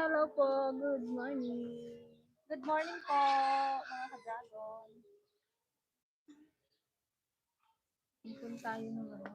Hello po, good morning. Good morning po, mga ka-dragon. Ipon tayo naman.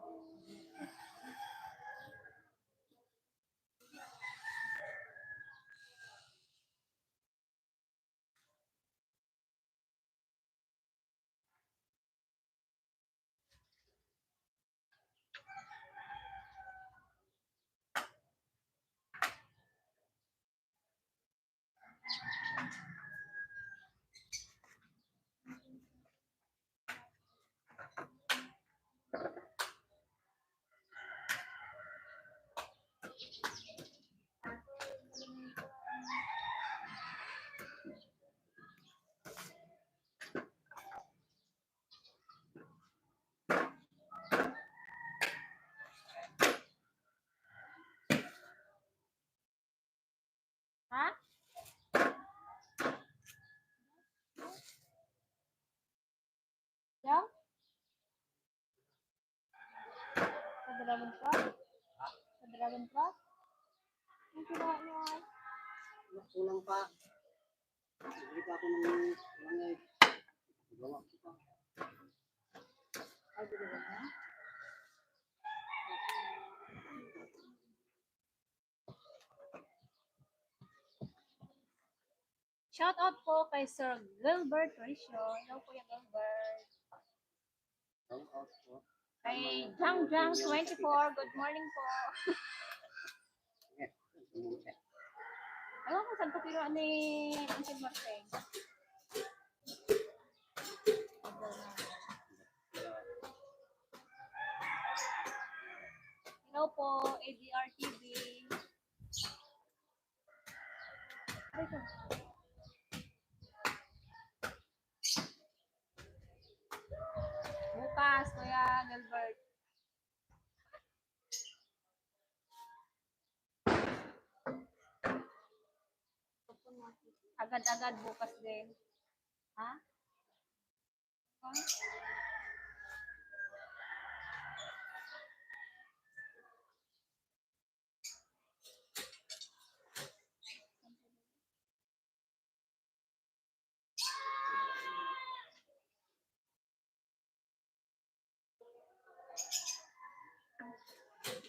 Ha? Yan? Sa Dragon Cross? Sa Dragon Cross? Ang kinawa niyo ay? Kulang pa. Sige pa ako ng langay. Gawa kita. Ay, dalawa na? Shout out po kay Sir Gilbert Ricio. Hello po yung Gilbert. Gawa out po. Kay Jang 24, good morning po. Alam ko saan po kiro ni Angel Marteng. Hello po, ADR TV. Ay, ito. Bukas, Kuya Gilbert. Agad-agad bukas din. Ha? Ha?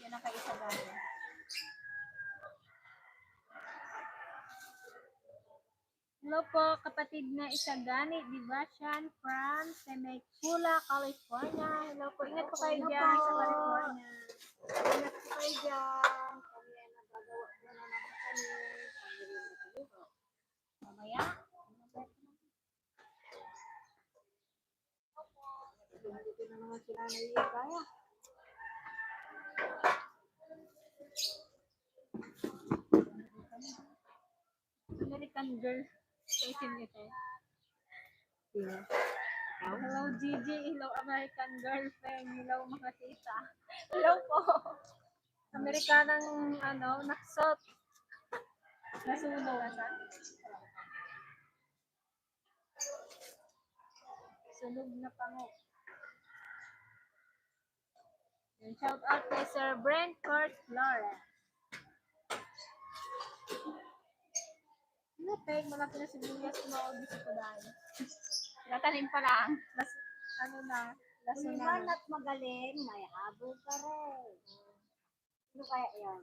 Yan ang kaisa dahil. Hello po, kapatid na Isagani Divasyan from Temecula, California. Hello po, ingat po kayo dyan sa California. Ingat po kayo dyan. Kami ay nagagawa na naman kami. Mamaya. Dito na naman sila naiigaya. American Girl station nito. Sino? Hello Gigi, hello American Girlfriend, hello mga tita. Hello po. Amerikanang naksot. Nasunog. Sunog na pango. Shout out kay Sir Brent Kurt Flores. Napay, malaki na sibuyas mo. Gusto ko dahil. Natanim pa lang. Laso na. Kuliman at magaling, may habol ka rin. Ano kaya yan?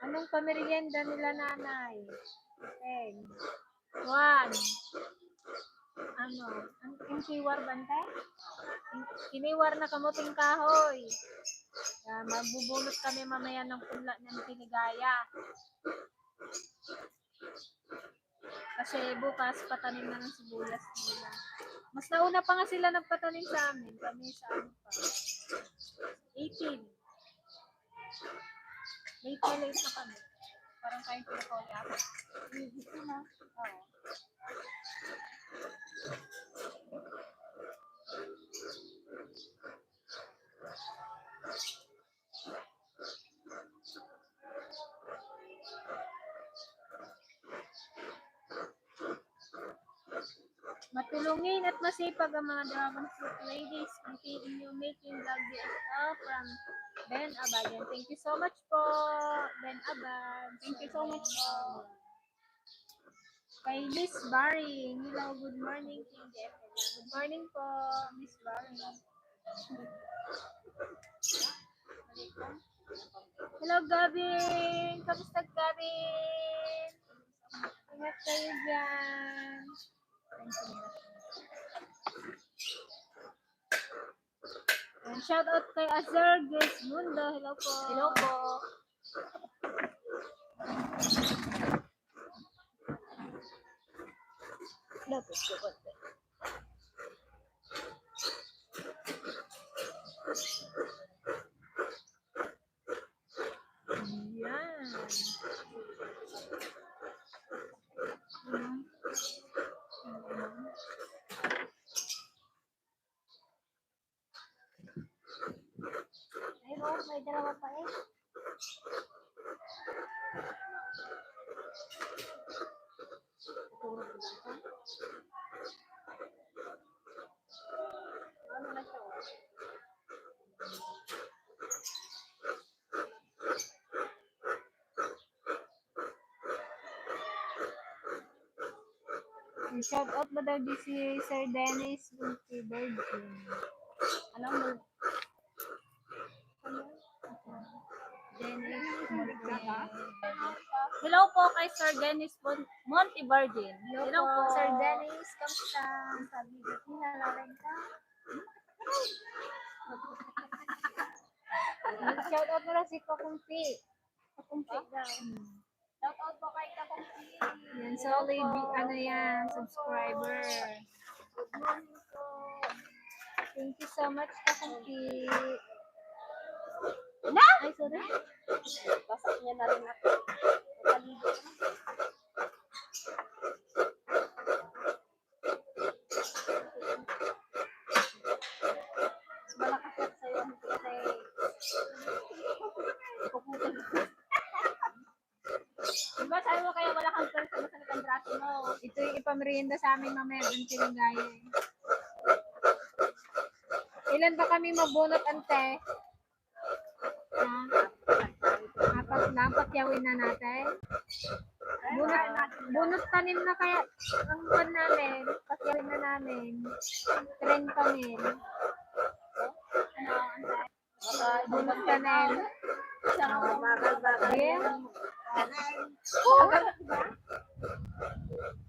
Anong pamerienda nila nanay? Okay. One. Ang kiwar bante? Kiniwar na kamuting kahoy. Magbubulot kami mamaya ng punla ng pinigaya. Kasi bukas patanim na ng sibuyas nila. Mas nauna pa nga sila nagpatanim sa amin. Kami sa pa. 18. Late na kami. Parang kayo pinakauli ako. Dito na. Oo. Matulungin at masipag ang mga Dragon Fruit ladies. Continue making vlog DSL from Ben Abayan. Thank you so much po, Ben Abad. Thank you so much po. Kay Miss Baring. Hello, good morning, King Jeff. Good morning po, Miss Baring. Hello, Gavin. Kamusta, Gavin? Ingat kayo dyan. And shout out kay Azer Mundo. Hello po. Hello po. Lapit ko konti. Yan. Ay, Rose, may dalawa pa eh. Tutulog ba ito? Ano na siya? And shout out ba daw di si Sir Dennis Multivirgin? Ano mo? Dennis Multivirgin. Hello po kay Sir Dennis Montevirgin. Hello po. Sir Dennis. Kamusta? Sabi ko, hinalarin ka. Shout out mo lang si Kakumpi. Kakumpi daw. Shout out po kay Kakumpi. Yan, solid, ano yan, subscriber. Good morning po. Thank you so much, Kakumpi. Na? Ay, sorry. Pasok niya na rin ako. Nakaligo na. Malakas yan sa'yo. Hindi kasi puputol. Diba sabi mo kaya wala kang pwede sa masakit ang braso mo? Ito yung ipamerienda sa amin mamaya doon Tiligaya. Ilan ba kami mabunot, ante? Apat lang, patyawin na natin. Bunot tanim na kaya ang pan namin. Patyawin na namin. 30 mil. Ano? Baka Bunot tanim. bakal-bakal. Yeah. Bakal ba?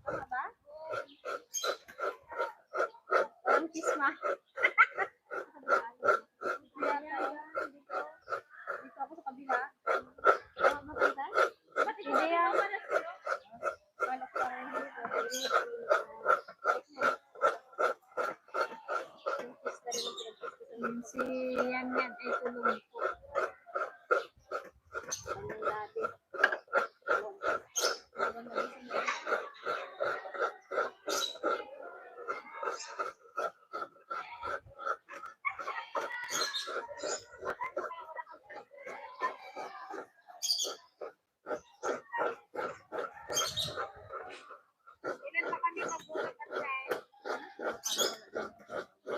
Tama ba? Ang kisma. Dito ako sa kabila. Maganda? Ba't ikaw Hindi yan. balak pa rin dito. Si yan ay tulog po.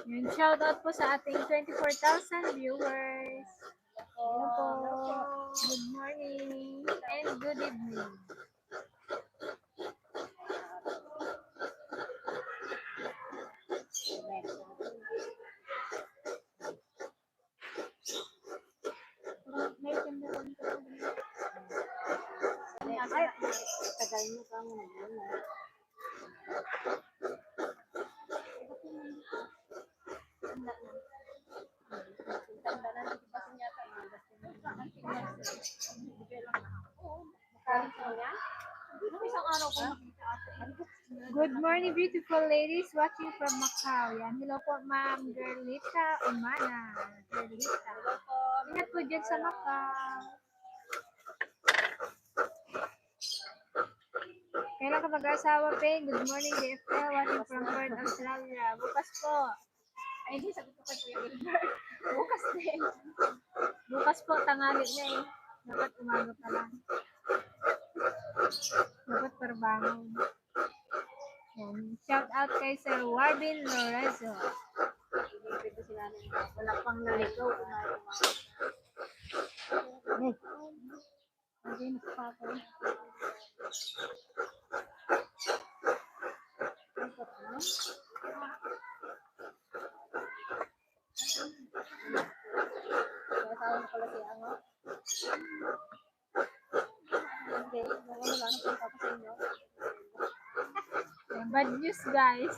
Yun, shout out po sa ating 24,000 viewers. Hello po. Good morning and good evening. Ay, tagal mo kang nagmuna. Good morning, beautiful ladies watching from Macau. Yan. Hello po, Ma'am Gerlita Umana. Gerlita. Ingat po dyan sa Macau. Kailan ka mag-asawa, Pe? Good morning, DFL. Watching from Perth, Australia. Bukas po. Ay, hindi. Sabi ko kay Kuya Wilbert. Bukas din. Bukas po, tangali na eh. Dapat umaga pa lang. Dapat parbangon. Yan. Shout out kay Sir Warbin Lorenzo. Pwede sila wala pang naligaw. Hindi pa ako. Kasama ko pala si Ango. Okay, wala na punta ko sa inyo. Bad news, guys.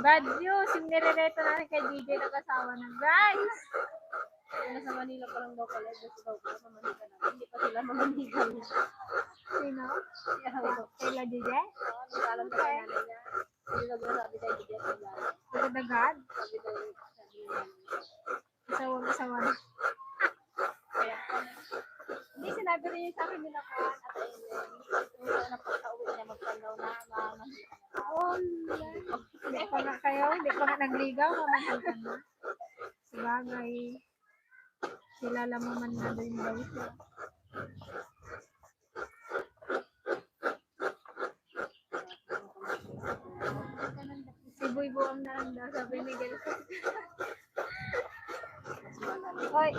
Bad news. Yung nirereto natin kay DJ nag-asawa na, guys. Nasa Manila pa lang daw pala. Gusto daw ko sa Manila na. Hindi pa sila mamanigan niya. Sino? Kayla DJ? Nagkalam sa kanya niya. Hindi na sabi tayo DJ sa Manila. Agad-agad? Sabi tayo sabi niya. Asawa na. Kaya hindi sinabi rin yun sa akin nila ko at ayun na pagka-uwi niya magpanaw na mamahita na. Oh, hindi pa nga kayo, hindi pa nga nagligaw, mamahita na. Sabagay, kilala mo man na din daw siya. Si Boy Buang na lang daw, sabi ni Miguel. Hoy!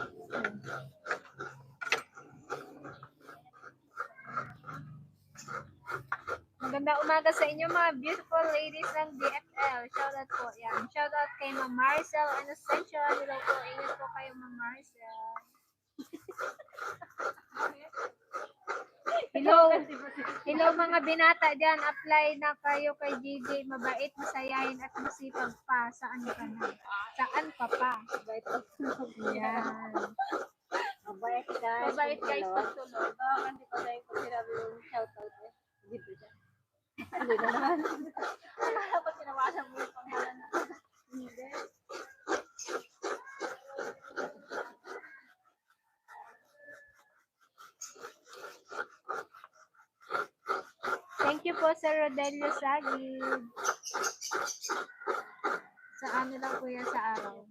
Maganda umaga sa inyo mga beautiful ladies ng DFL. Shoutout po. Yan. Shoutout kay Ma'am Marcel and Ascension. Hello po. Ingat po kayo Ma'am Marcel. Hello. Hello mga binata dyan. Apply na kayo kay GJ. Mabait, masayahin at masipag pa. Saan ka na? Saan ka pa? Yan. Mabait guys. Mabait guys pagtulog. Hindi pa tayo kung sinabi yung shoutout eh. Dito siya. Hindi naman. Dapat sinawasan mo yung pangalan na. Hindi. Thank you po Sir Rodelio Sagid. Sa ano lang kuya sa araw?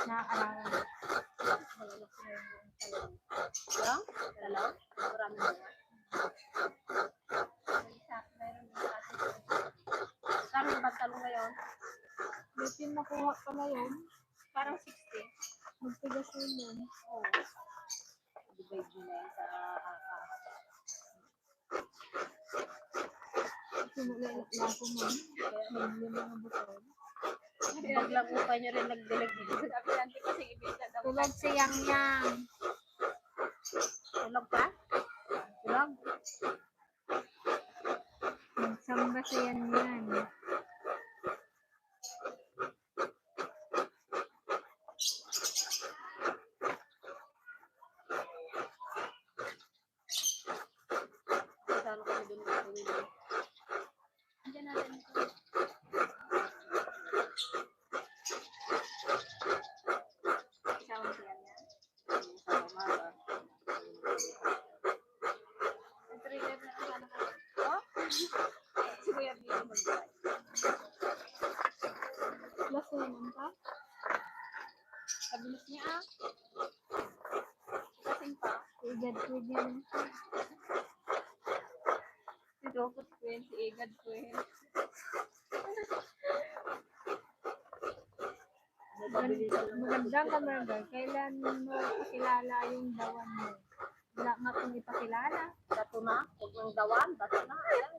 Nakakarawan. Lang? Dalaw? Marami na. Kami ba talong ngayon? Bitin nakuha pa na yun. Parang 60. Magtigas yun yun. Oo. Divide mo na yan sa Sumulala ko mo. Magli mga butol. Naglago pa niyo rin nagdilag dito. Sabi natin kasi ibigay daw. Tulog si Yang Yang. Tulog pa? Tulog? Nagsamba si Yan Yan. Kasama kami doon ng pamilya. Andiyan natin ito. Kasama si Yan Yan. Kasama ba? Nag-trigger na ang sana ko. Oh? Si Kuya Bino mag-try. Last na naman ka? Kabilis niya ah. Kasing pa. Igad ko dyan. Si Dokot Queen, si Egad Queen. Magandang kamarga. Kailan mo pakilala yung dawan mo? Wala nga kung ipakilala. Dato na. Huwag ng dawan. Dato na. Ayan.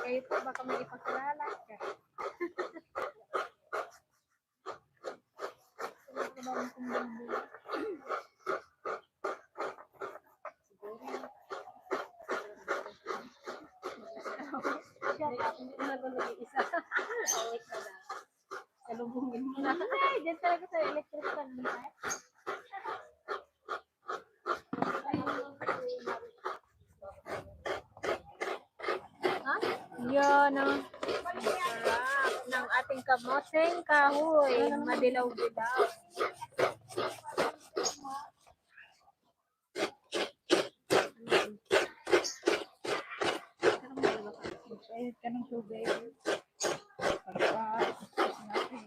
Kayo po baka may ipakilala. Hindi na ako nag-iisa. Awit na lang. Salubungin mo na. Ay, dyan talaga sa electric fan. Ha? Yun, ang sarap ng ating kamoteng kahoy. Madilaw-dilaw. Mainit ka ng tubig. Pagka, natin.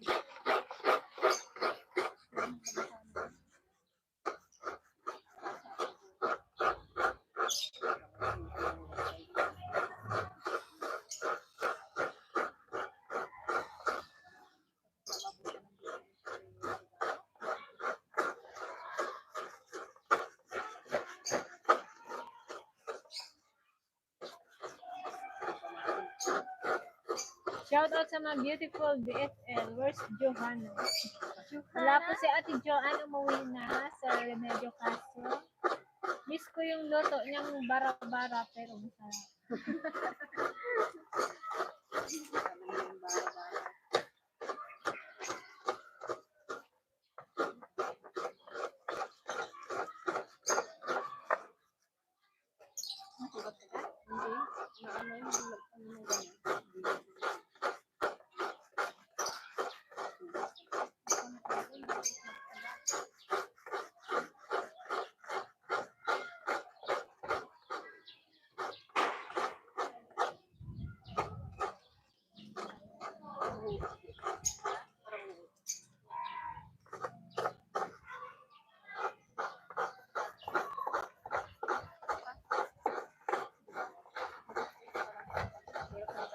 Shout out sa mga beautiful BFL. Where's Johanna? Wala po si Ate Joanne, umuwi na sa Remedyo Castro. Miss ko yung luto niyang bara-bara pero masarap.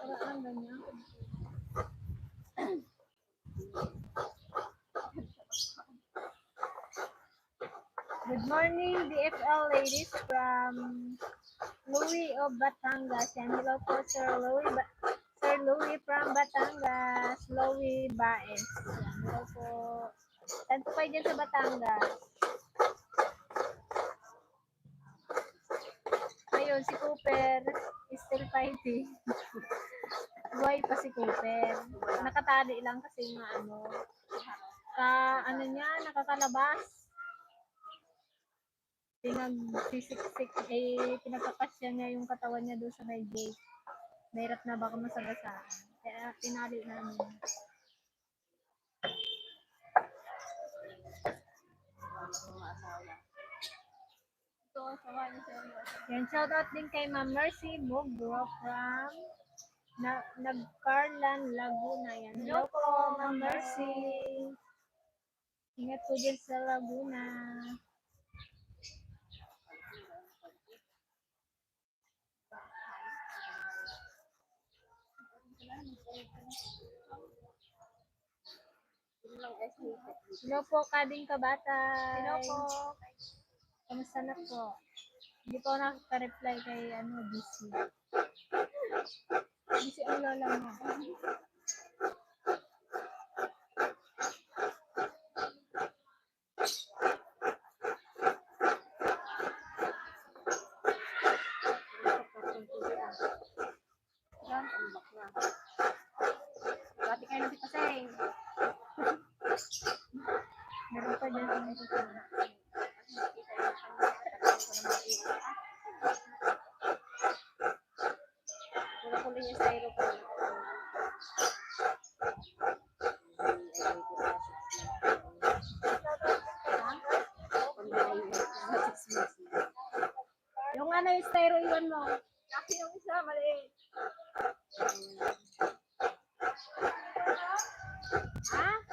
Parang ganyan. Good morning, DFL ladies from Louie of Batangas. Yan, hello po, Sir Louie, Sir Louie from Batangas. Louie Baez. Yan, hello po. Saan po kayo dyan sa Batangas? Ayun, si Cooper is still fighting. Buhay pa si Cooper. Nakatali lang kasi nga ano niya, nakakalabas. Pinagsisiksik, pinagkakasya niya yung katawan niya doon sa may gate. Mahirap na baka masagasaan. Kaya tinali namin. Yan, shout out din kay Ma'am Mercy Mugro from Nagcarlan, Laguna. Yan. Hello po, Ma'am Mercy. Ingat po din sa Laguna. Hello po, Kading Kabatay. Hello po. Kamusta na po? Hindi po nakaka-reply kay busy. Busy ang lola mo. Dati kayo natin paseng. Meron pa dyan sa mga susunod. Wala ko rin yung styro ko. Yung yung styro iwan mo. Kasi yung isa, maliit.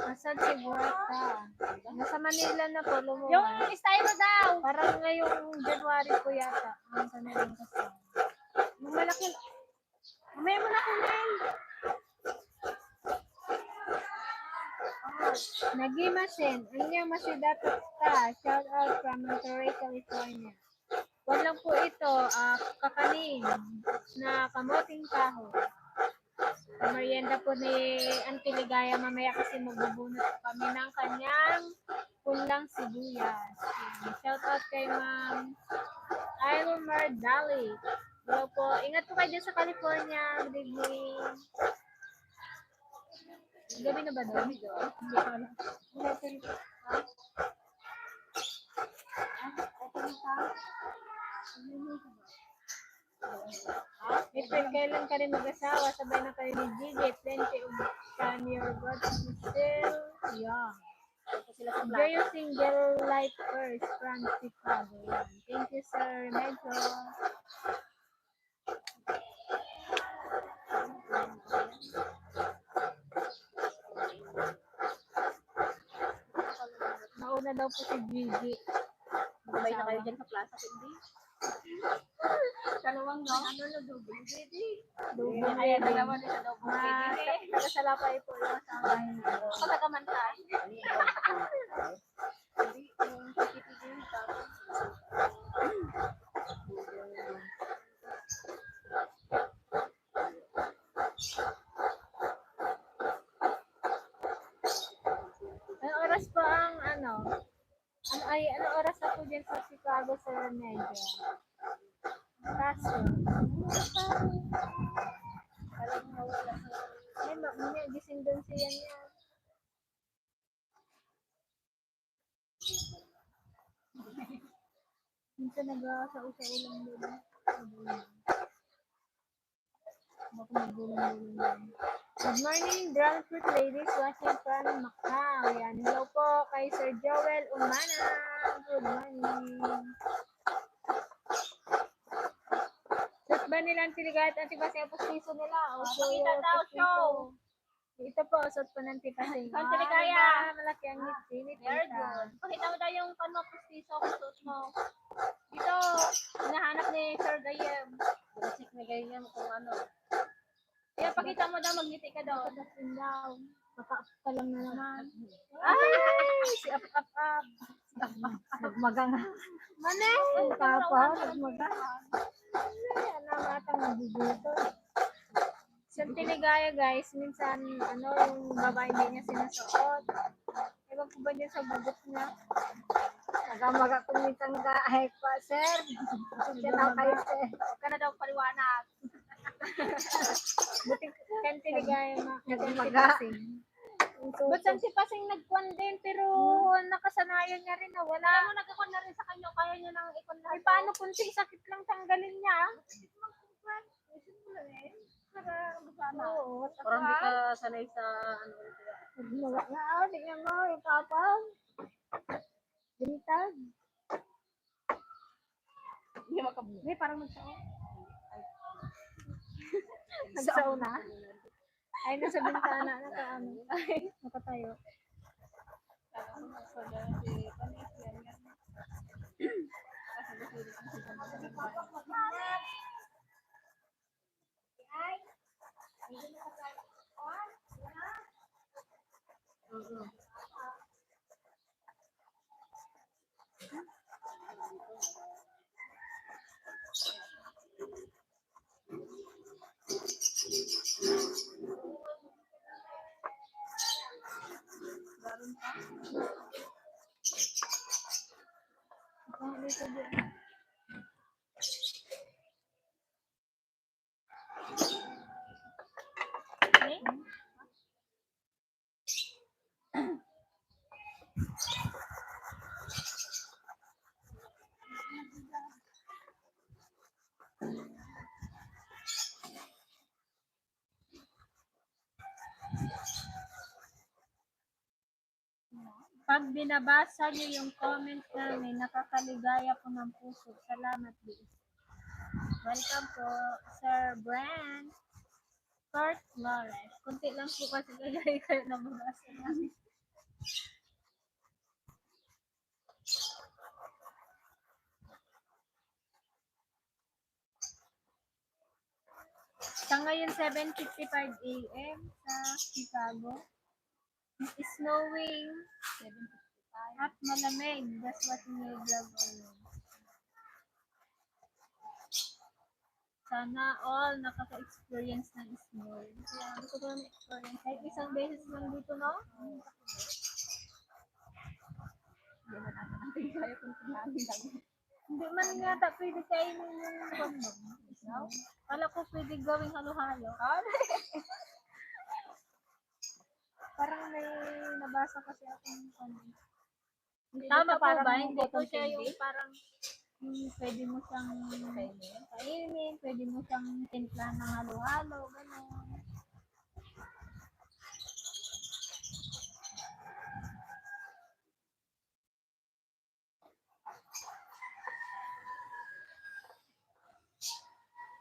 Nasaan si Buwata? Nasa Manila na po, lumuwas. Yung styro daw! Parang ngayong January po yata. Ang kanilang kasama. Yung malaki. Mamaya mo na kumain. Nagimasin. Anya masidatot ka. Shout out from Monterey, California. Wag lang po ito, kakanin na kamoting kahoy. Merienda po ni Auntie Ligaya mamaya kasi magbubunot kami ng kanyang punlang sibuyas. Shout out kay Ma'am Ilmar Dali. Hello po. Ingat po kayo dyan sa California. Good evening. Gabi na ba doon? Hindi ko alam. April, kailan ka rin mag-asawa? Sabay na kayo ni Gigi. Plenty of time your God is still young. Enjoy your single life first from Chicago. Yan. Thank you, Sir Medyo. daw po si Gigi. Sabay na kayo dyan sa plaza, hindi? Dalawang, no? Ano na, double Gigi? Double Ayan, wedding. dalawa na sa double Gigi. Taga Salapay po yung asawa niya. Pagkakamantay. Hindi, yung PPTV, tapos. Anong oras po ang ano? Anong oras na po dyan sa Chicago sa Medyo? Kaso. Parang nawala sa... Ay, mamaya gising doon siya niya. Minsan nag-sa-ulang doon. Baka magulang-gulang doon. Good morning, Brown Fruit Ladies watching from Macau. Yan. Hello po kay Sir Joel Umana. Good morning. Shoot ba nila ang tiligat at iba sa pustiso nila? O, Pakita daw, show! Ito po, suot po ng tipasing. Ang tiligaya. Malaki ang ngiti. Very good. Pakita mo daw yung ano, pustiso, suot mo. Dito, hinahanap ni Sir Gayem. Check ni Gayem kung ano. Kaya pakita mo daw, magniti ka daw. Pagdating daw. Maka-up ka lang na naman. Ay! Si up. Nagmaga nga. Mane! Ang papa, nagmaga. Ano matang maguguto. Sa Tiligaya guys, minsan ano yung babae hindi niya sinusuot. Ewan ko ba dyan sa bugot niya? Nagamaga ko minsan kahit pa, sir. Siya na kayo, sir. Huwag ka na daw paliwanag. Buti kan Tiligaya Nagmaga. Ba't ang sipasing nagkwan din, pero nakasanayan niya rin na wala. Alam mo, nagkakon na rin sa kanya, kaya niya nang ikon na. Ay, paano kunti sakit lang tanggalin niya? Para sana. Oo, Parang di ka sanay sa ano. nagmaga nga, di niya mo, ipapang. Bintag. Hindi makabuo. Hindi, parang nagsao. Nagsao na? Ay, nasa bintana na ka, ano. Ay, nakatayo. Ah, dito din. Pag binabasa niyo yung comment namin, nakakaligaya po ng puso. Salamat, Liz. Welcome po, Sir Brand. Kurt Flores. Kunti lang po kasi kagaya kayo nababasa namin. Sa ngayon, 7:55 a.m. sa Chicago. It's snowing. 7:55. At malamig. That's what we vlog alone. Sana all nakaka-experience ng snow. Kaya gusto ko na experience. Kahit isang beses lang dito, no? Hindi na natin natin kaya kung sinabi lang. Hindi man yata pwede kainin yung kondom. No? Kala ko pwede gawing halo-halo. Parang may nabasa kasi akong kondom. Tama po ba? Hindi ko siya yung parang pwede mo siyang kainin, pwede mo siyang timpla ng halo-halo, gano'n.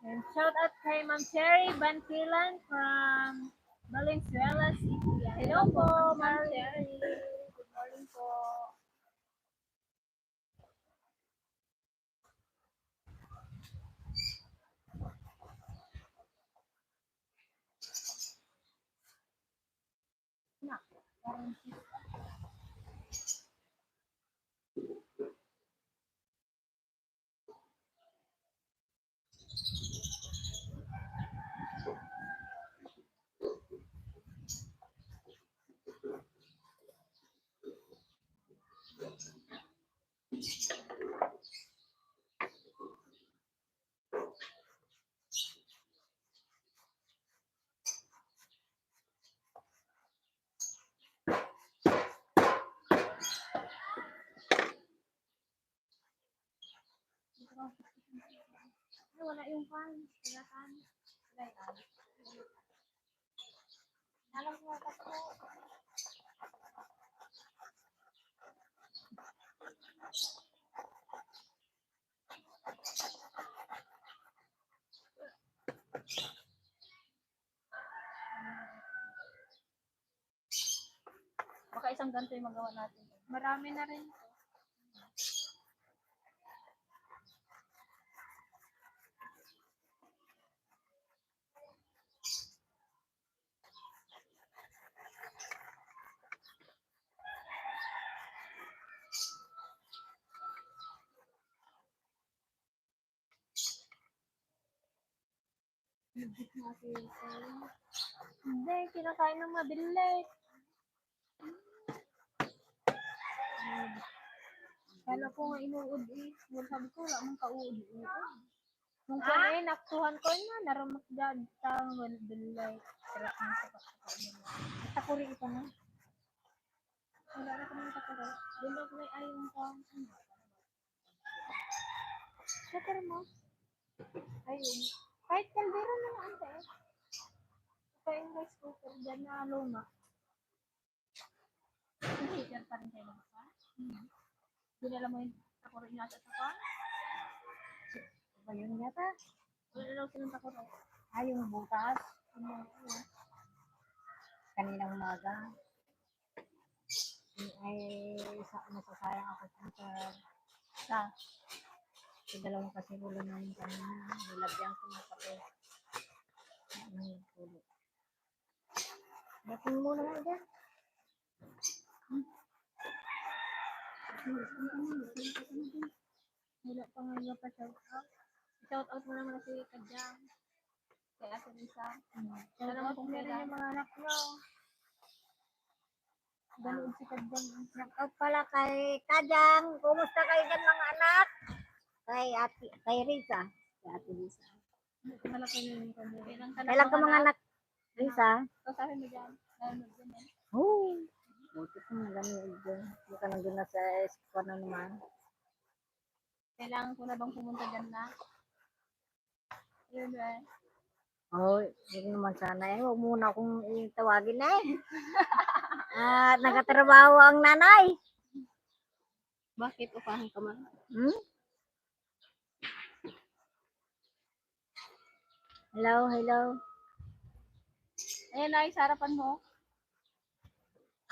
And shout out kay Ma'am Cherry Bantilan from Valenzuela City. Hello po, Ma'am Cherry. Good morning po. Ay, wala yung pan. Wala pan. Wala yan. Alam ko ka po. Baka isang ganito yung magawa natin. Marami na rin. Hindi, kinakain ng mabili. Kala ko nga inuud eh. Well, sabi ko, wala mong kauud eh. Nung kumain, naktuhan ko na, naramak dyan. Tangon, bilay. Sarap ng sapak-sapak nila. Takuri ito na. Wala na kami takuri. Doon daw may ayong pang. Sakar mo. Ayun. Kahit kaldero na lang ante eh. Kaya yung rice cooker dyan na luma. Teacher pa rin kayo magpa. Dinala mo yung takuro yata sa pan. Ayun yata. Wala daw silang takuro. Ay, yung butas. Kaninang umaga. Ay, nasasayang ako sa dalawang kasi ulo namin kanina. Nilagyan ko ng kape. Ng ulo. Dating mo naman dyan. Wala pa nga pa shout out. Shout out mo naman si Kadyang. Kay Ate Lisa. Shout out mo rin yung mga anak nyo. Ganoon si Kadyang. Shout out pala kay Kadyang. Kumusta kayo dyan mga anak? Kay Risa. Kay Ate Lisa. Malaki na yung kanya. Kailan ka mga anak? Risa? Kasabi mo dyan. Nanonood din eh. Oo. Buti ko na ganyan dyan. Hindi ka nandun na sa eskwar na naman. Kailangan ko na bang pumunta dyan na? Yun ba? Oo, yun naman sana eh. Huwag muna akong itawagin na eh. Nagatrabaho ang nanay. Bakit upahan ka man? Hmm? Hello, hello. Ayan na, sa harapan mo.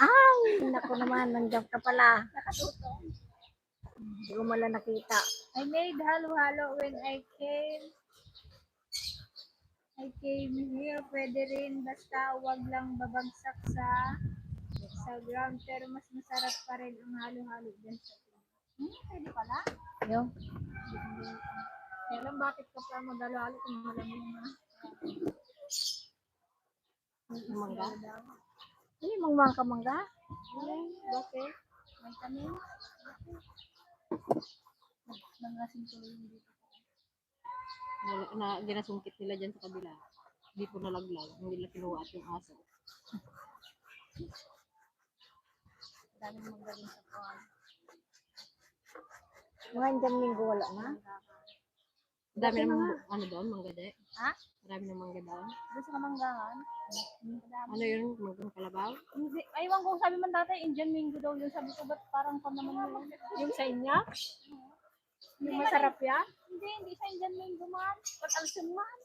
Ay, naku naman, nandiyan ka pala. Nakatuto. Hindi ko mala nakita. I made halo-halo when I came here. Pwede rin, basta wag lang babagsak sa ground. Pero mas masarap pa rin ang halo-halo dyan sa pwede pala. Yung? Kaya lang bakit ka pa mag-halo-halo kung malamig na. Mangga? Hindi, mangmang ka mangga? Bakit? May tanim. Nangasin ko yung dito. Ginasungkit nila dyan sa kabila. Hindi ko nalaglag. Hindi nila kinuha at yung aso. Daming manggaling sa kuwan. Mga Indian Minggo wala na? Dami naman ano doon, mangga de. Ha? Marami ng mangga doon. Doon sa kamanggangan. Ano yun? Manggang kalabaw? Hindi, aywan ko sabi man dati, Indian mango daw yun. Sabi ko, ba't parang pa naman yun? Yung sa inyo? Yung masarap yan? Hindi sa Indian mango man. Ba't alsum man?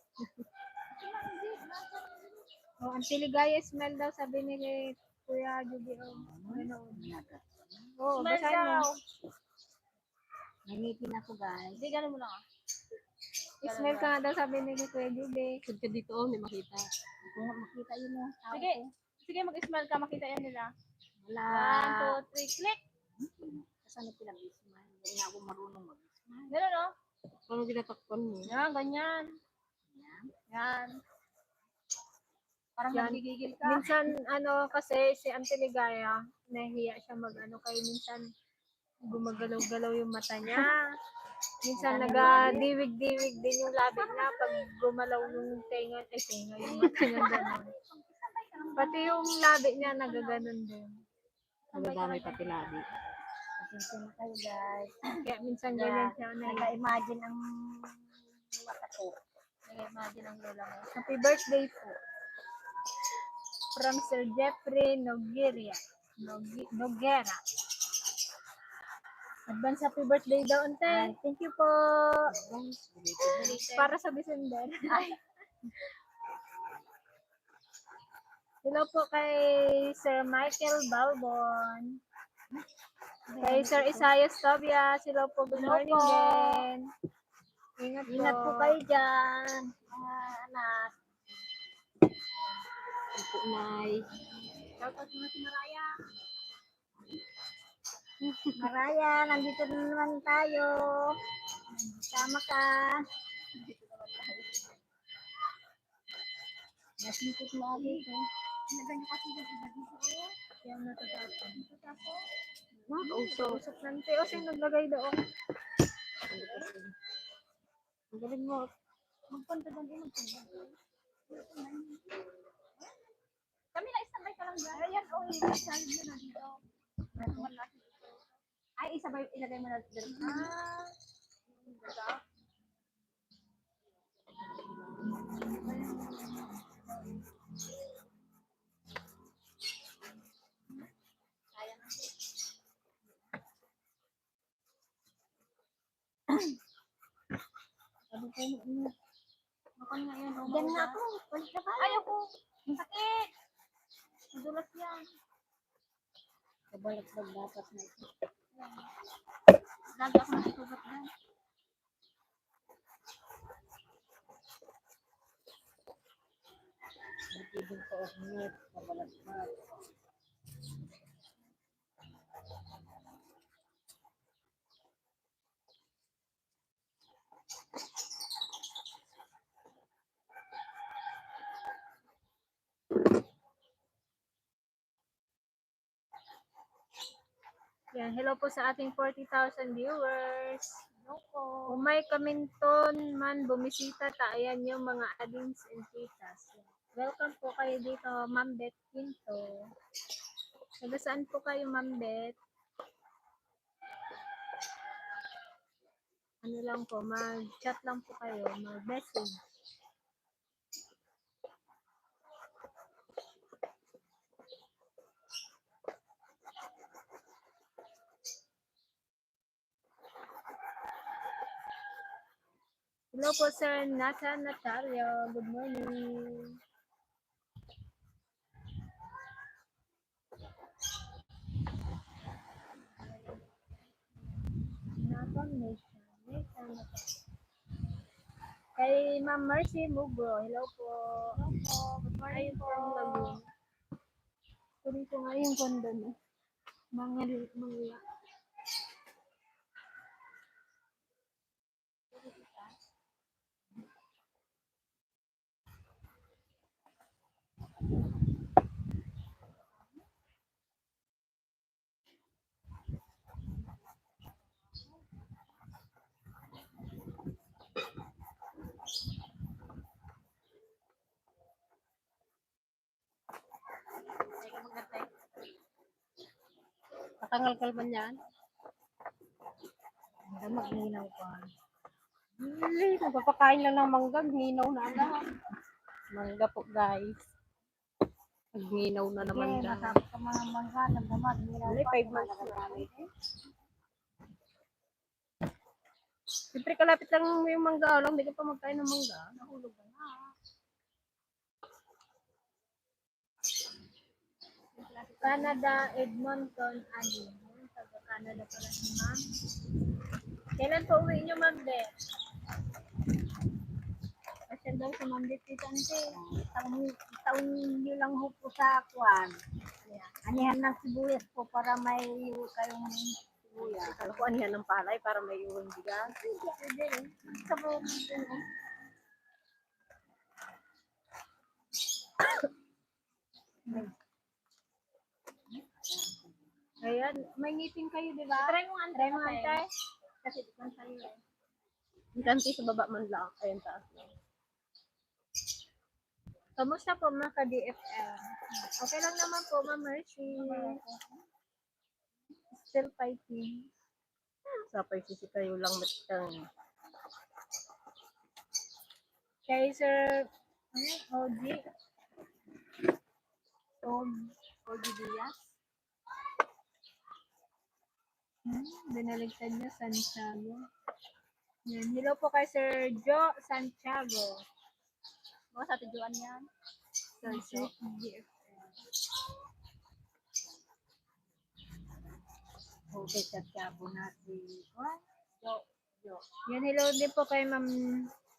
Oh, ang tiligaya smell daw sabi ni Kuya Judy. Oh, Smell basahin mo. daw. Nangitin ako guys. Hindi, ganun mo lang ah. Smell ka nga daw sabi ni Kuya Judy. Ikot ka dito, oh, may makita. Kung makita yun mo. Sige, sige mag-smell ka, makita yan nila. Wala. 1, 2, 3, click. Saan na pinag-isman? Hindi na ako marunong mag-isman. Ganun, no? Paano ginatakpan mo? Yan, ganyan. Yan. Parang Yan. nagigigil ka. Minsan, ano, kasi si Auntie Ligaya, nahihiya siya mag-ano, kaya minsan gumagalaw-galaw yung mata niya. Minsan nagadiwig-diwig din yung labi niya pag gumalaw yung tenga, yung mata niya gano'n. Pati yung labi niya nagaganon din. Nagdadamay pati labi. Pasensya na kayo, guys. Kaya minsan ganyan siya na Naka-imagine ang mata ko. Naka-imagine ang lola mo. happy birthday po. From Sir Jeffrey Noguera. Advance happy birthday daw, Ante. Thank you po. Para sa December. Hello po kay Sir Michael Balbon. Kay Sir Isaias Tobias. Hello po. Good morning din. Ingat po kayo dyan. Mga anak. Ito, Nay. Shoutout mo si Maraya. Maraya, nandito na naman tayo. Sama ka. Nasipot mo ako dito. Naganyo kasi dito. Yung natatapon. Usok. Usok ng teo. Sino naglagay doon? Ang galing mo. Magpunta doon din. Kami na isabay ka lang dyan. Ayan, o, isasali nyo na dito. Ay, isabay, ilagay mo na dito. Diyan na ako. Balik na tayo. Ayoko. Sakit. Madulas yan. Kabalat lang dapat na ito. Lagi ako nakisugat dyan. Ibig ko ang net. Kabalat na. Yan, hello po sa ating 40,000 viewers. Hello po. Kung may kaminton man bumisita ta, ayan yung mga adings and titas. Welcome po kayo dito, Ma'am Bet Quinto. Taga saan po kayo, Ma'am Bet? Ano lang po, mag-chat lang po kayo, mag-message. Hello po, Sir Nathan Natalio. Good morning. Nathan Nation. Nathan Natalio. Kay Ma'am Mercy Mugro. Hello po. Hello po. Good morning Ayun po. from Laguna. Kunin ko nga yung kondo mo. Mga Katangal man yan. magninaw pa. Ay, magpapakain lang ng mangga. Minaw na agad. Mangga po, guys. Minaw na naman guys. Masapit sa mga mangga. Nagdamag. Wala, 5 months na. Siyempre, kalapit lang yung mangga. Lang, hindi ka pa magkain ng mangga. Nahulog ka na. Canada, Edmonton, Ali. Taga Canada pala si Ma'am. Kailan po uwi niyo, Ma'am Bet? Kasi daw sa Ma'am Bet, Tante. Taon nyo lang ho po sa kwan. Anihan ng sibuyas po para may kayong sibuyas. Kala ko anihan ng palay para may iwan bigas. Pwede rin. Sabaw mo din. Ayan, may ngipin kayo, di ba? Try mo nga, Try mo nga, ate. tay. Kasi di man sa'yo eh. Yung kanti sa baba man lang. Ayun taas lang. Kamusta po mga ka-DFL? Okay lang naman po, Ma'am Mercy. Still fighting. Sapay sisi kayo lang matang. Kay Sir OG. OG Diaz. Binaligtad niya Santiago. Yan. Hello po kay Sir Joe Santiago. Mga sa tujuan yan. Sir DFL. Okay, Santiago natin. Yan, hello din po kay Ma'am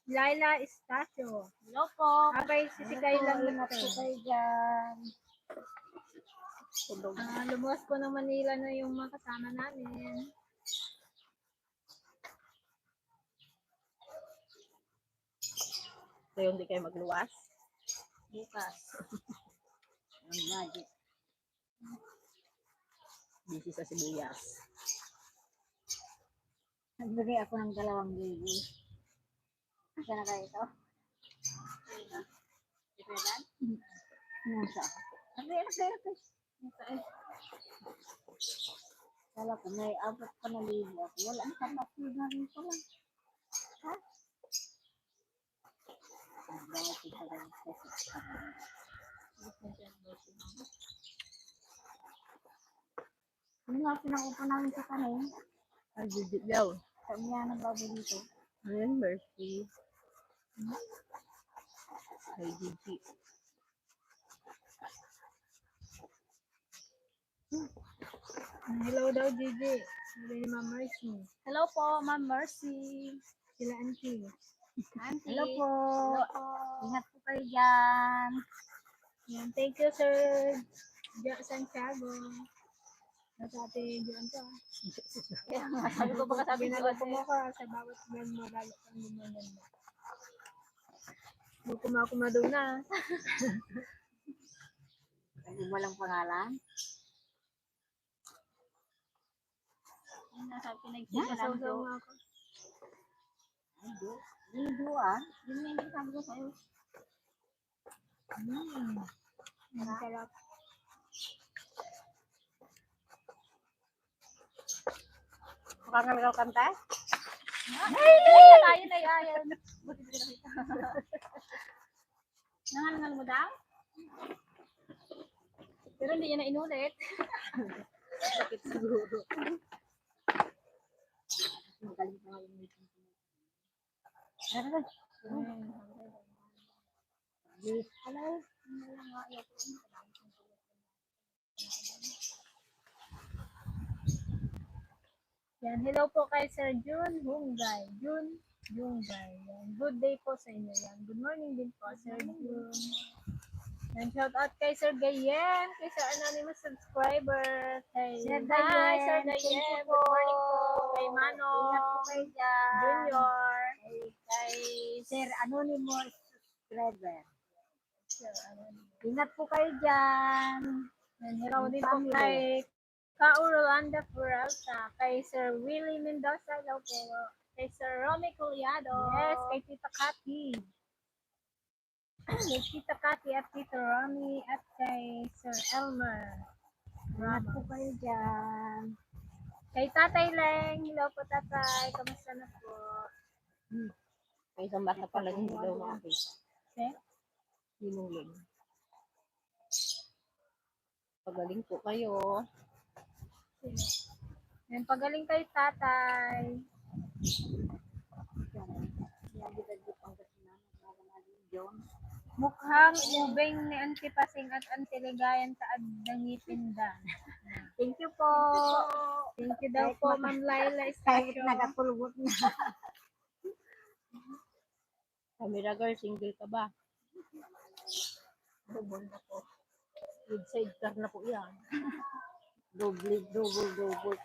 Laila Estacio. Hello po. Okay, sisikay lang Ingat natin. po kayo dyan. Tulog. Lumuwas po ng Manila na yung mga kasama namin. So, hindi kayo magluwas. Bukas. Ang magic. Busy sa sibuyas. Nagbigay ako ng 2,000. Asa na kayo ito? Ipedan? Nasa? Nagkaya. Wala ko, may abot pa na libo ako. Wala ang kapatid na rin ko lang. Ha? Bakit ito rin kasi? Ano nga pinakupa namin sa kanin? Ay, digit daw. Sabi niya ng babo dito. Ayan, Mercy. Ay, digit. Hello daw, Gigi. Sabi ni Ma'am Mercy. Hello po, Ma'am Mercy. Sila Auntie. Auntie. Hello po. Hello po. Ingat po kayo dyan. Yan. Thank you, Sir Santiago. Nasate dyan to. Kaya nga, sabi ko baka sabi ko Binalo ko mo ka sa bawat gan mo lalo kang gumaganda. Kuma doon na. Hindi mo lang pangalan? nasa pinagsigalan Nasaw ko. nga ako. Hindi ah. Yun na yung sabi ko sa'yo. Ang sarap. Makangal ka kanta? Ay, tayo na yan. Buti ko nakita. Nangangal mo daw? Pero hindi niya na inulit. Sakit siguro. Magaling pa nga yung meeting ko. Hello. Yan, hello po kay Sir Jun Hungay. Jun Hungay. Yan. Good day po sa inyo. Yan. Good morning din po, Sir Jun. Yan, shout out kay Sir Gayen, kay Sir Anonymous Subscriber, kay Sir Hi, Gayen, Sir thank you Gayen. po. Good morning po. Kay Mano. Ingat po kayo dyan. Junior. Kay Sir Anonymous Subscriber. Sir Anonymous. Ingat po kayo dyan. Yan, hello din po kay Rolanda Peralta, kay Sir Willie Mendoza, hello po. Kay Sir Romy Collado. Yes, kay Tita Cathy. Kay Tita Cathy at Tita Romy at kay Sir Elmer. Ingat po kayo dyan. Kay Tatay Leng, hello po Tatay, kamusta na po? May isang bata pala hindi daw makakita. Okay? Hinuling. Pagaling po kayo. Yan, pagaling kay Tatay. Mukhang ubeng ni Auntie Pasing at Auntie Ligayan sa Adangipindan. Thank you po. Thank you daw po, Ma'am Laila Kahit Estacio. nagapulgot na. Camera girl, single ka ba? Bubol na po. With sidecar na po yan. Double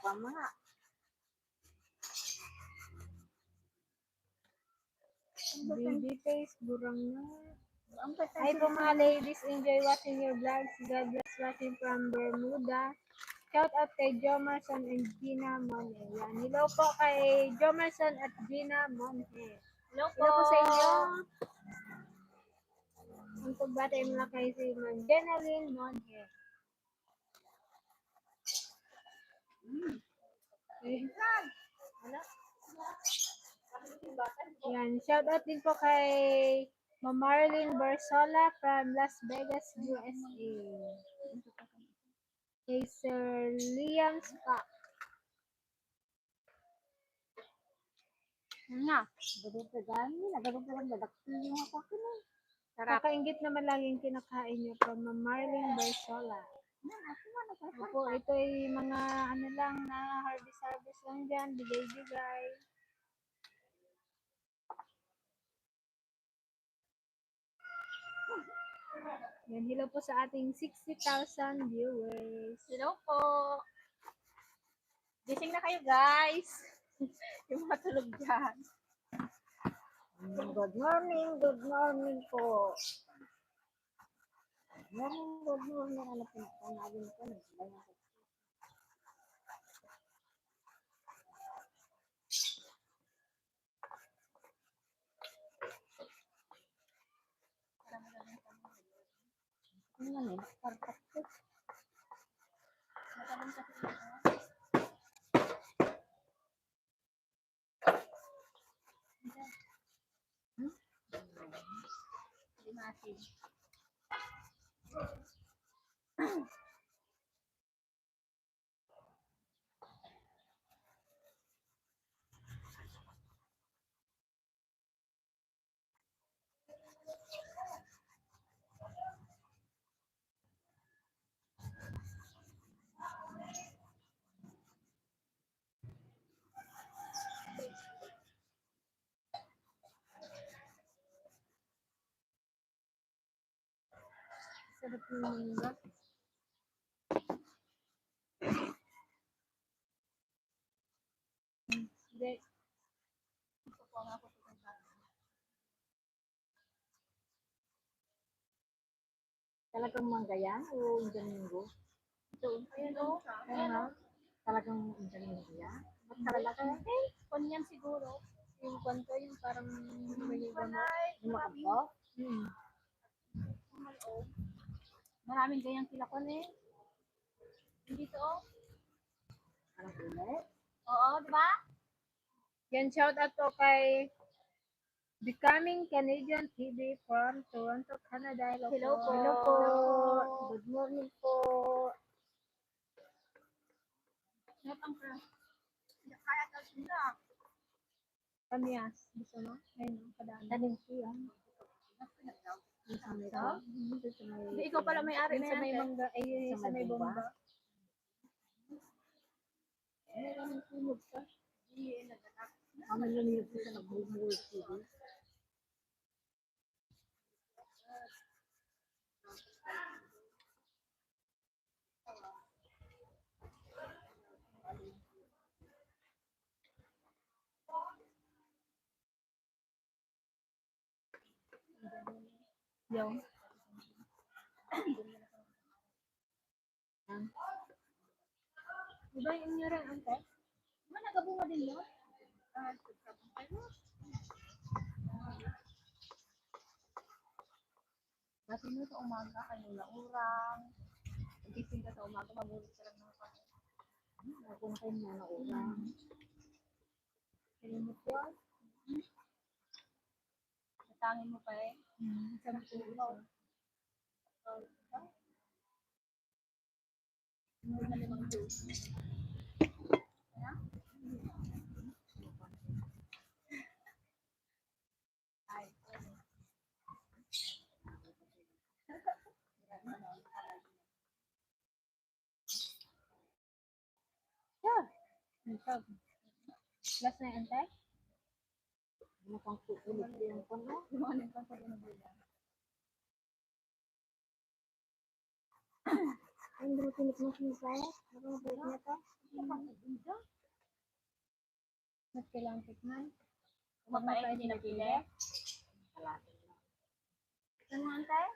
pa mga. Baby face, burang na. Hi po mga ladies, enjoy watching your vlogs. God bless watching from Bermuda. Shout out kay Jomerson and Gina Monhe. Yan. Hello po kay Jomerson at Gina Monhe. Hello po. Hello po sa inyo. Ang pagbatay mula kay si Ma'am Jenaline Monhe. Yan. Shout out din po kay Ma'am Marlene Barsola from Las Vegas, USA. Kay Sir Liam Scott. Nga. Ganun ka gani. Nagano'n ka lang dadakti yung ako ko na. Kakaingit naman lagi yung kinakain niyo from Ma'am Marlene Barsola. Opo, ito ay mga ano lang na harvest lang dyan, bigay-bigay. Yan, hello po sa ating 60,000 viewers. Hello po. Gising na kayo, guys. Yung mga tulog dyan. Good morning po. Good morning. Ano po natin po? Ano na? Partak po. Limasin. Sarap yung mangga. Hindi. Talagang mangga yan o Domingo? Ito. Ayan o. Ano? Talagang Domingo yan? Ba't talaga? Kunyan siguro. Yung kwanto, yung parang may gamot. Yung makapto? Maraming ganyang kilakon eh. Dito oh. Anong ulit? Oo, di ba? Yan, shout out po kay Becoming Canadian TV from Toronto, Canada. Hello po. Hello po. Good morning po. Napang ka. Kaya ka sila. Kamias. Gusto mo? Ayun, kadaan. Tanim ko yan. Sa may ko. Hindi, ikaw pala may-ari Yun na sa yan. may Te. mangga, ay Sa sa may may bomba? bomba. Meron sunog ka. Ang nalilip ko sa nagbubul TV. Yung. Diba yung inyo rin, ante? Ano, nagabunga din yun? Kasi nyo sa umaga, kayo na urang. Gising ka sa umaga, magulit ka lang ng kain. Nakuntay na na ulang. Kalimut yun. Natangin mo pa eh. Sabi ko, ikaw. Last na yung ante? Ano pang kukulit yung kono? Lumanin pa sa binubulan. Ang dami tinik saya. Ano ba niya to? Mas kailangan tikman. Mapait, hindi napili. Ano ang tayo?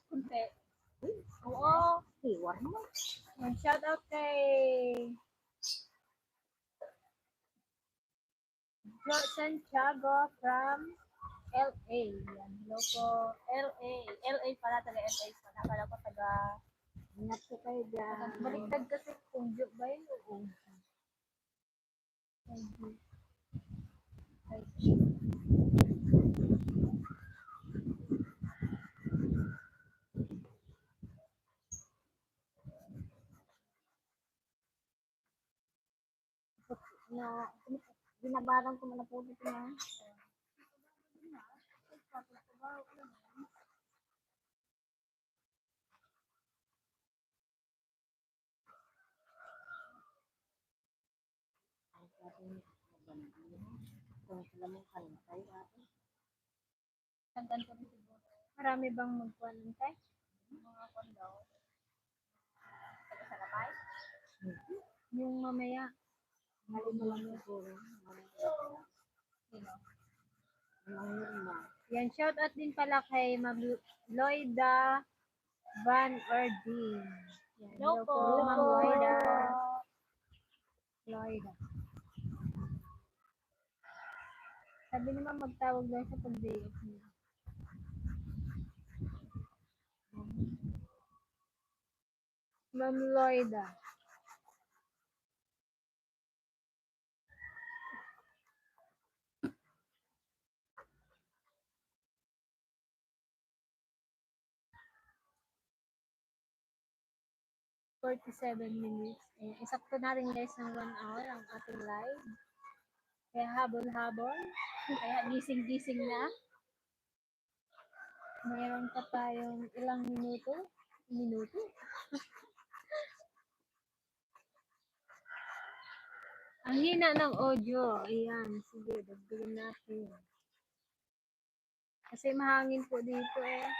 Kunti. Oo. Iwar naman. Yan, shout out kay Jo Santiago from LA. Yan, hello po. LA. LA pala, taga LA pa. Nakala ko taga... Ingat ko kayo dyan. Baliktad kasi kung Jo ba yun? Oo. Thank you. Thank you. Na, binabaran ko na po dito na. Tagdan ko rin siguro. Marami bang magkuhan ng tayo? Mga kondaw. Taga Salapay. Yung mamaya, malimulang siguro. Sino? Yan, shout out din pala kay Ma'am Loida Van Ordin. Yan, Hello po. Ma'am Loida. Loida. Sabi naman magtawag lang sa pag-DF niya. Ma'am Loida. $47. Isakto na rin guys ng 1 hour ang ating live. Kaya habol-habol. Kaya gising-gising na. Mayroon pa tayong ilang minuto. Minuto? Ang hina ng audio. Ayan. Sige, dagdagan natin. Kasi mahangin po dito eh.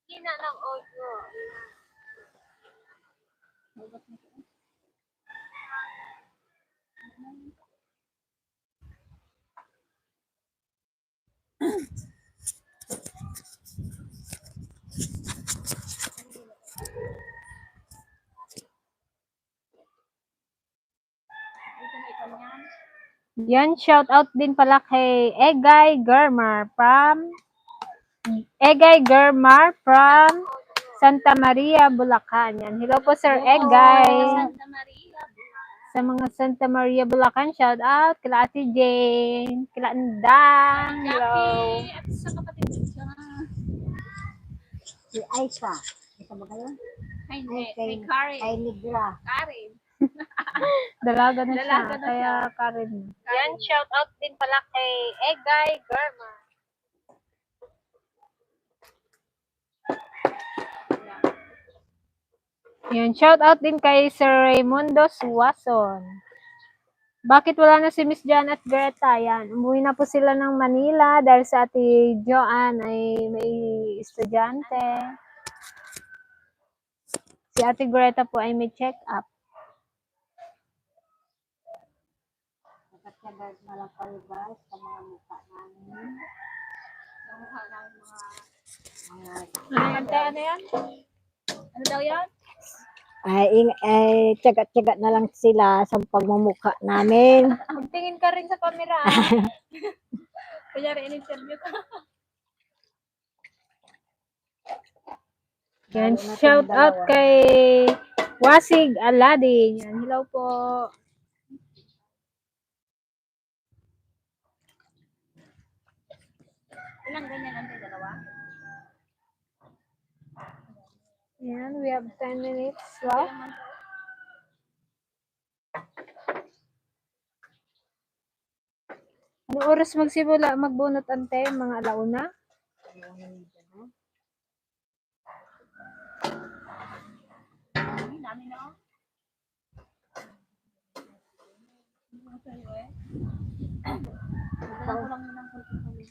Hina ng audio. Dito na Italian. Yan, shout out din pala kay Egay Germar from Santa Maria, Bulacan. Yan. Hello po Sir Egay. Santa Maria. Sa mga Santa Maria, Bulacan, shout out. Kila Ate Jane, kila Andang. Hello. Jackie. At sa kapatid siya. Si Aika. Ito ba kayo? Ay, hindi. Kay Karen. Ay, Nigra. Karen. Dalaga na siya. Dalaga na Kaya siya. Karen. Yan, shout out din pala kay Egay Germar. Yan, shout out din kay Sir Raimundo Suwason. Bakit wala na si Miss Jan at Greta? Yan, umuwi na po sila ng Manila dahil sa ati Joanne ay may estudyante. Si ate Greta po ay may check-up. Nakatsagal na lang palibas sa mga mukha namin. Yung mukha namin Ano yan? Ano daw yan? Ay, tsagat-tsagat na lang sila sa pagmumukha namin. Magtingin ka rin sa camera. Kunyari, in-interview ka. Yan, shout out kay Wasig Aladin. Yan, hello po. Ilang ganyan ang dalawa? Yan, we have 10 minutes left. Ano oras magsimula magbunot ante? Mga alauna? Ang dami na ako. Wala ko lang muna ng konti kami.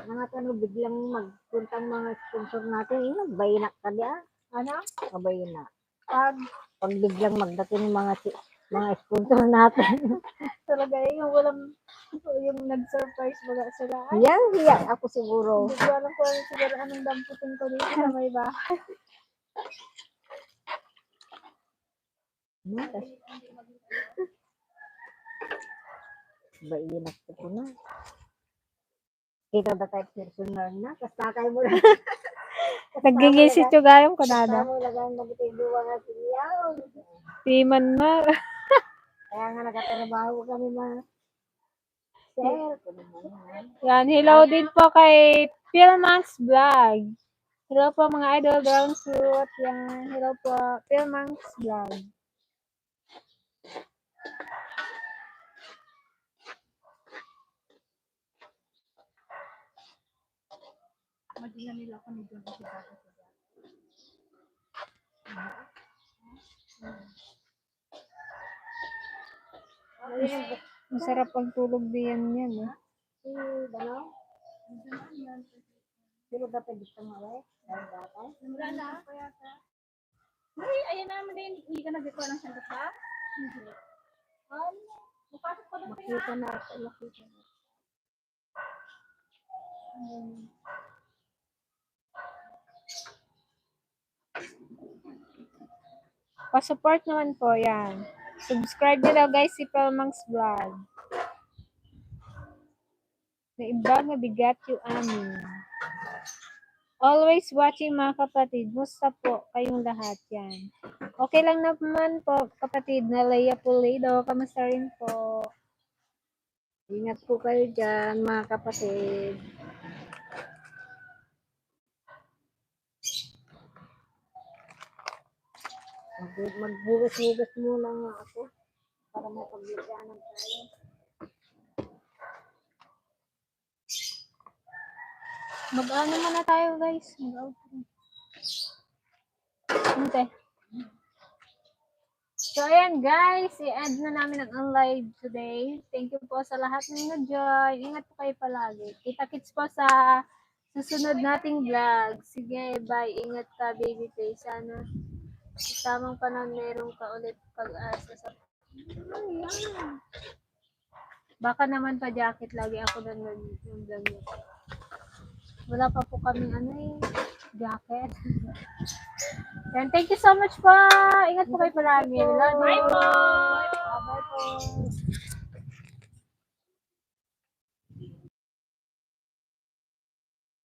Mga ano, biglang magpuntang mga sponsor natin, bayna ka diya. Ano? Kabayna. Pag Pag biglang magdating mga sponsor natin. talaga yung walang yung nag-surprise baga sila. Ay, Yan, hiya ako siguro. hindi ko alam kung siguro anong damputin ko dito sa may bahay. Bayna ko na. Kita ba tayo personal na? Kasakay mo na. Nagigisit yung gayong kanada. Kasama mo lang nagtiguwa nga siyaw. Piman na. Kaya nga nagkatrabaho kami mga sir. Yan, hello din po kay Philmax Vlog. Hello po mga idol, brown suit. Yan, hello po, Philmax Vlog. Madina nila ako ni John kasi bata sa Masarap ang tulog diyan yan. Eh. Dalaw? Pero dapat dito maway. Dahil dapat. wala na. Ay, ayan na naman din. Hindi ka nagkuha ng sandok ba? Hindi. Mapasok ko na kaya. Makita na ako. Makita na. Pa-support naman po yan. Subscribe nyo daw guys si Philmax Vlog. Na iba nga bigat yung amin. Always watching mga kapatid. Musta po kayong lahat yan. Okay lang naman po kapatid na Leia Pulido. Kamusta rin po? Ingat po kayo dyan mga kapatid. Magbugas-bugas muna nga ako para mapaglagyanan tayo. Mag-ano muna tayo guys. Mag-outro. Ante. So ayan guys, i-end na namin ang live today. Thank you po sa lahat ng nag-join. Ingat po kayo palagi. Kita-kits po sa susunod nating vlog. Sige, bye. Ingat ka, baby face. Sana sa tamang panahon meron ka ulit pag-asa sa... Ayan. Baka naman pa jacket lagi ako na yung vlog niya. Wala pa po kaming jacket. And thank you so much po. Ingat po kayo palagi. Love you. Bye po! Bye po.